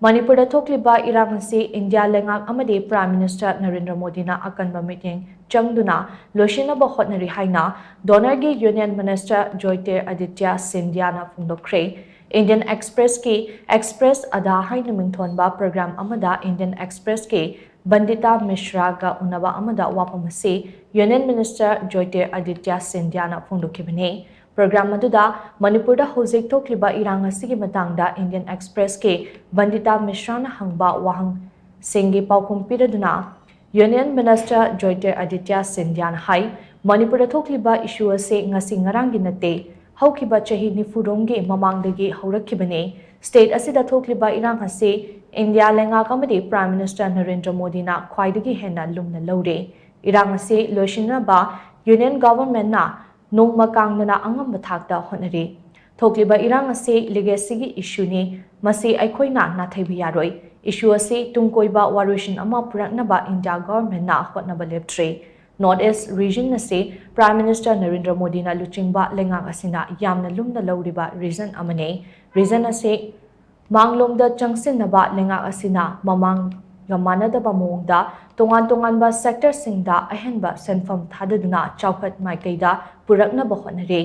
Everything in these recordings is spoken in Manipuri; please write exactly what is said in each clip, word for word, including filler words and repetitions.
ꯃꯅꯤꯄꯨꯔꯗ ꯊꯣꯛꯂꯤꯕ ꯏꯔꯥꯡ ꯑꯁꯤ ꯏꯟꯗꯤꯌꯥ ꯂꯩꯉꯥꯛ ꯑꯃꯗꯤ Prime Minister ꯅꯔꯦꯟꯗ꯭ꯔ ꯃꯣꯗꯤꯅ ꯑꯀꯟꯕ ꯃꯤꯠꯌꯦꯡ ꯆꯪꯗꯨꯅ ꯂꯣꯏꯁꯤꯟꯅꯕ ꯍꯣꯠꯅꯔꯤ ꯍꯥꯏꯅ DoNERꯒꯤ Union Minister ꯖ꯭ꯌꯣꯇꯤꯔꯥꯗꯤꯇ꯭ꯌ ꯁꯤꯟꯙ꯭ꯌꯥꯅ ꯐꯣꯡꯗꯣꯛꯈ꯭ꯔꯦ꯫ Indian Expressꯀꯤ Express Adda ꯍꯥꯏꯅ ꯃꯤꯡꯊꯣꯟꯕ program ꯑꯃꯗ Indian Expressꯀꯤ ꯕꯟꯗꯤꯇꯥ ꯃꯤꯁ꯭ꯔꯥꯒ ꯎꯅꯕ ꯑꯃꯗ ꯋꯥꯐꯝ ꯑꯁꯤ Union Minister ꯖ꯭ꯌꯣꯇꯤꯔꯥꯗꯤꯇ꯭ꯌ ꯁꯤꯟꯙ꯭ꯌꯥꯅ ꯐꯣꯡꯗꯣꯛꯈꯤꯕꯅꯤ꯫ Program ꯑꯗꯨꯗ ꯃꯅꯤꯄꯨꯔꯗ ꯍꯧꯖꯤꯛ ꯊꯣꯛꯂꯤꯕ ꯏꯔꯥꯡ ꯑꯁꯤꯒꯤ ꯃꯇꯥꯡꯗ Indian Expressꯀꯤ ꯕꯟꯗꯤꯇꯥ ꯃꯤꯁ꯭ꯔꯥꯅ ꯍꯪꯕ ꯋꯥꯍꯪꯁꯤꯡꯒꯤ ꯄꯥꯎꯈꯨꯝ ꯄꯤꯔꯗꯨꯅ Union Minister ꯖ꯭ꯌꯣꯇꯤꯔꯥꯗꯤꯇ꯭ꯌ ꯁꯤꯟꯙ꯭ꯌꯥꯅ ꯍꯥꯏ, ꯃꯅꯤꯄꯨꯔꯗ ꯊꯣꯛꯂꯤꯕ issue ꯑꯁꯤ ꯉꯁꯤ ꯉꯔꯥꯡꯒꯤ ꯅꯠꯇꯦ, ꯍꯧꯈꯤꯕ ꯆꯍꯤ ꯅꯤꯐꯨꯔꯣꯝꯒꯤ ꯃꯃꯥꯡꯗꯒꯤ ꯍꯧꯔꯛꯈꯤꯕꯅꯤ꯫ State ꯑꯁꯤꯗ ꯊꯣꯛꯂꯤꯕ ꯏꯔꯥꯡ ꯑꯁꯤ ꯏꯟꯗꯤꯌꯥ ꯂꯩꯉꯥꯛ ꯑꯃꯗꯤ Prime Minister ꯅꯔꯦꯟꯗ꯭ꯔ ꯃꯣꯗꯤꯅ ꯈ꯭ꯋꯥꯏꯗꯒꯤ ꯍꯦꯟꯅ ꯂꯨꯝꯅ ꯂꯧꯔꯤ꯫ ꯏꯔꯥꯡ ꯑꯁꯤ ꯂꯣꯏꯁꯤꯟꯅꯕ Union Governmentꯅ ꯅꯣꯡꯃ ꯀꯥꯡꯗꯅ ꯑꯉꯝꯕ ꯊꯥꯛꯇ ꯍꯣꯠꯅꯔꯤ꯫ ꯊꯣꯛꯂꯤꯕ ꯏꯔꯥꯡ ꯑꯁꯤ legitimacy issueꯅꯤ꯫ ꯃꯁꯤ ꯑꯩꯈꯣꯏꯅ ꯅꯥꯊꯩꯕ ꯌꯥꯔꯣꯏ꯫ Issue ꯑꯁꯤ ꯇꯨꯡ ꯀꯣꯏꯕ ꯋꯥꯔꯣꯏꯁꯤꯟ ꯑꯃ ꯄꯨꯔꯛꯅꯕ ꯏꯟꯗꯤꯌꯥ Governmentꯅ ꯍꯣꯠꯅꯕ ꯂꯦꯞꯇ꯭ꯔꯤ꯫ North East region ꯑꯁꯤ Prime Minister ꯅꯔꯦꯟꯗ꯭ꯔ ꯃꯣꯗꯤꯅ ꯂꯨꯆꯤꯡꯕ ꯂꯩꯉꯥꯛ ꯑꯁꯤꯅ ꯌꯥꯝꯅ ꯂꯨꯝꯅ ꯂꯧꯔꯤꯕ region ꯑꯃꯅꯤ꯫ Region ꯑꯁꯤ ꯃꯥꯡꯂꯣꯝꯗ ꯆꯪꯁꯤꯟꯅꯕ ꯂꯩꯉꯥꯛ ꯑꯁꯤꯅ ꯃꯃꯥꯡꯒ ꯃꯥꯟꯅꯗꯕ ꯃꯑꯣꯡꯗ ꯇꯣꯉꯥꯟ ꯇꯣꯉꯥꯟꯕ sectorꯁꯤꯡꯗ ꯑꯍꯦꯟꯕ ꯁꯦꯟꯐꯝ ꯊꯥꯗꯗꯨꯅ ꯆꯥꯎꯈꯠ ꯃꯥꯏꯀꯩꯗ ꯄꯨꯔꯛꯅꯕ ꯍꯣꯠꯅꯔꯤ꯫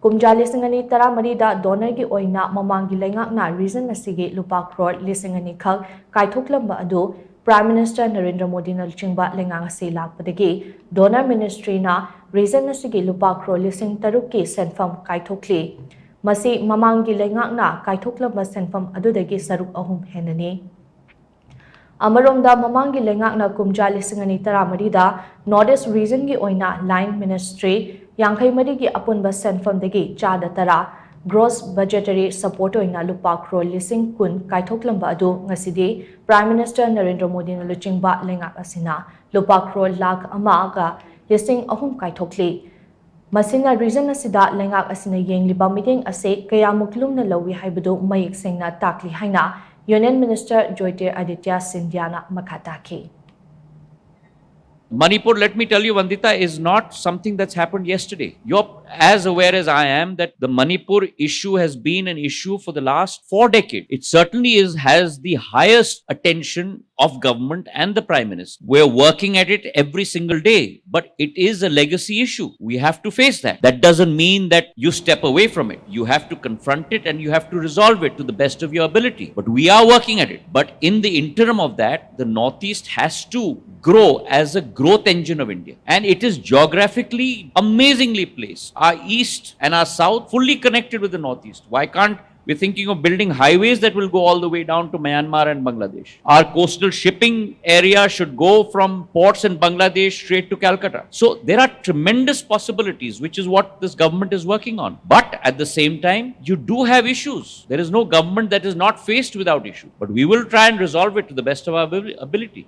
ꯀꯨꯝꯖꯥ ꯂꯤꯁꯤꯡ ꯑꯅꯤ ꯇꯔꯥꯃꯔꯤꯗ DoNERꯒꯤ ꯑꯣꯏꯅ ꯃꯃꯥꯡꯒꯤ ꯂꯩꯉꯥꯛꯅ region ꯑꯁꯤꯒꯤ ꯂꯨꯄꯥ ꯀ꯭ꯔꯣꯔ ꯂꯤꯁꯤꯡ ꯑꯅꯤ ꯈꯛ ꯀꯥꯏꯊꯣꯛꯂꯝꯕ ꯑꯗꯨ Prime Minister ꯅꯔꯦꯟꯗ꯭ꯔ ꯃꯣꯗꯤꯅ ꯂꯨꯆꯤꯡꯕ ꯂꯩꯉꯥꯛ ꯑꯁꯤ ꯂꯥꯛꯄꯗꯒꯤ DoNER Ministryꯅ region ꯑꯁꯤꯒꯤ ꯂꯨꯄꯥ ꯀ꯭ꯔꯣꯔ ꯂꯤꯁꯤꯡ ꯇꯔꯨꯛꯀꯤ ꯁꯦꯟꯐꯝ ꯀꯥꯏꯊꯣꯛꯂꯤ꯫ ꯃꯁꯤ ꯃꯃꯥꯡꯒꯤ ꯂꯩꯉꯥꯛꯅ ꯀꯥꯏꯊꯣꯛꯂꯝꯕ ꯁꯦꯟꯐꯝ ꯑꯗꯨꯗꯒꯤ ꯁꯔꯨꯛ ꯑꯍꯨꯝ ꯍꯦꯟꯅꯅꯤ꯫ ꯑꯃꯔꯣꯝꯗ ꯃꯃꯥꯡꯒꯤ ꯂꯩꯉꯥꯛꯅ ꯀꯨꯝꯖꯥ ꯂꯤꯁꯤꯡ ꯑꯅꯤ ꯇꯔꯥꯃꯔꯤꯗ North East regionꯒꯤ ꯑꯣꯏꯅ Line Ministry ꯌꯥꯡꯈꯩ ꯃꯔꯤꯒꯤ ꯑꯄꯨꯟꯕ ꯁꯦꯟꯐꯝꯗꯒꯤ ꯆꯥꯗ ꯇꯔꯥ gross budgetary support ꯑꯣꯏꯅ ꯂꯨꯄꯥ ꯀ꯭ꯔꯣꯔ ꯂꯤꯁꯤꯡ ꯀꯨꯟ ꯀꯥꯏꯊꯣꯛꯂꯝꯕ ꯑꯗꯨ ꯉꯁꯤꯗꯤ Prime Minister ꯅꯔꯦꯟꯗ꯭ꯔ ꯃꯣꯗꯤꯅ ꯂꯨꯆꯤꯡꯕ ꯂꯩꯉꯥꯛ ꯑꯁꯤꯅ ꯂꯨꯄꯥ ꯀ꯭ꯔꯣꯔ ꯂꯥꯈ ꯑꯃꯒ ꯂꯤꯁꯤꯡ ꯑꯍꯨꯝ ꯀꯥꯏꯊꯣꯛꯂꯤ꯫ ꯃꯁꯤꯅ region ꯑꯁꯤꯗ ꯂꯩꯉꯥꯛ ꯑꯁꯤꯅ ꯌꯦꯡꯂꯤꯕ ꯃꯤꯠꯌꯦꯡ ꯑꯁꯤ ꯀꯌꯥꯃꯨꯛ ꯂꯨꯝꯅ ꯂꯧꯏ ꯍꯥꯏꯕꯗꯨ ꯃꯌꯦꯛ ꯁꯦꯡꯅ ꯇꯥꯛꯂꯤ ꯍꯥꯏꯅ Union Minister ꯖ꯭ꯌꯣꯇꯤꯔꯥꯗꯤꯇ꯭ꯌ ꯁꯤꯟꯙ꯭ꯌꯥꯅ ꯃꯈꯥ ꯇꯥꯈꯤ꯫ Manipur, let me tell you, Vandita, is not something that's happened yesterday. Your, As aware as I am that the Manipur issue has been an issue for the last four decades, it certainly is, has the highest attention of government and the Prime Minister. We're working at it every single day, but it is a legacy issue. We have to face that. That doesn't mean that you step away from it. You have to confront it and you have to resolve it to the best of your ability. But we are working at it. But in the interim of that, the Northeast has to grow as a growth engine of India. And it is geographically amazingly placed. Our East and our South fully connected with the Northeast. Why can't we're thinking of building highways that will go all the way down to Myanmar and Bangladesh. Our coastal shipping area should go from ports in Bangladesh straight to Calcutta. So there are tremendous possibilities, which is what this government is working on. But at the same time, you do have issues. There is no government that is not faced without issues. But we will try and resolve it to the best of our abil- ability.